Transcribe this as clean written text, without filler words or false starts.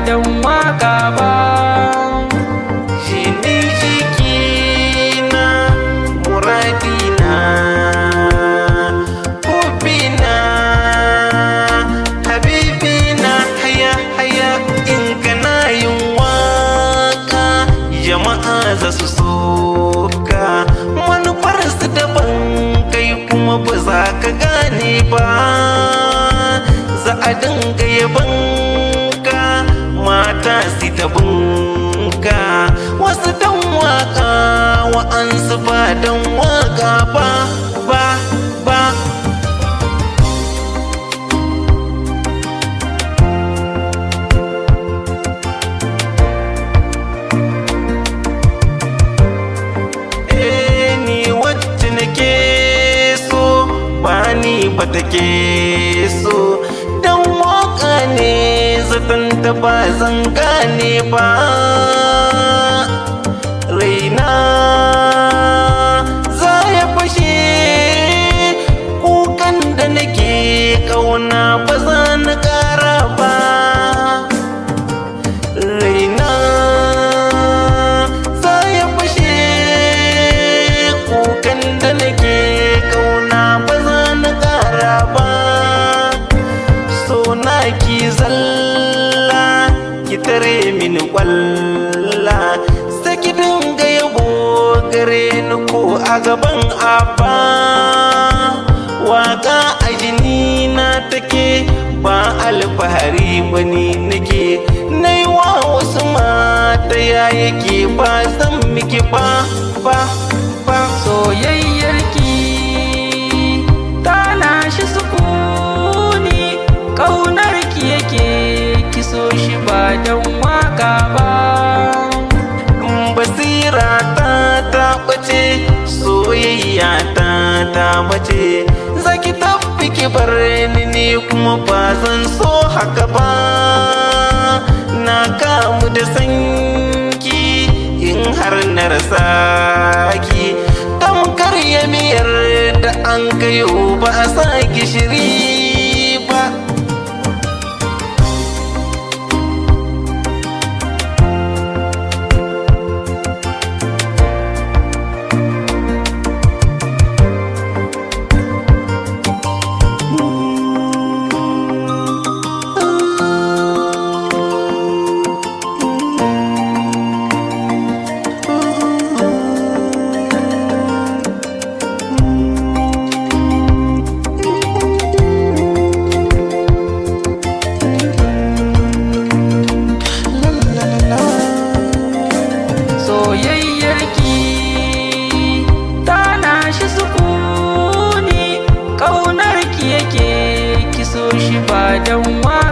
don waka ba. Jini jikina, muradina, hubina, habibina. Haya haya, in kana yin waka, jama'a za su soka. Manufar su daban, kai kuma ba za ka gane ba. Za a dinga yabanka, mata su tabinka, wasu dan waka, wa'ansu ba dan waka ba ba ba. Eh, ni wacce nake so ba ni ba take so, dan waka ne zaton ta, ba zan gane ba. Raina za ya fashe, kukan da nake kauna ba za na kara ba. Raina za ya fashe, kukan da nake kauna ba za na kara ba. So na ki zalla, ki tare mini kwalla, sai ki dinga yabo gare ni ko a gaban abba. Waka a jini na take, ba alfahari bane nake na yi wa wasu mata ya yake, ba zan miki ba ba ba. Soyayyarki ta shi sukuni, ƙaunarki yake ki so shi ba don waka ba. Basira ta ta ɓace, soyayya ta ta mace. Zaki tafi ki bar ni, ni kuma ba zan so haka ba. Na kamu da sanki, in har na rasa ki, tamkar ya miyar da an kayo ba a sa gishiri ba. Soyayyarki ta shi sukuni, ƙaunarki yake ki so shi ba don waka.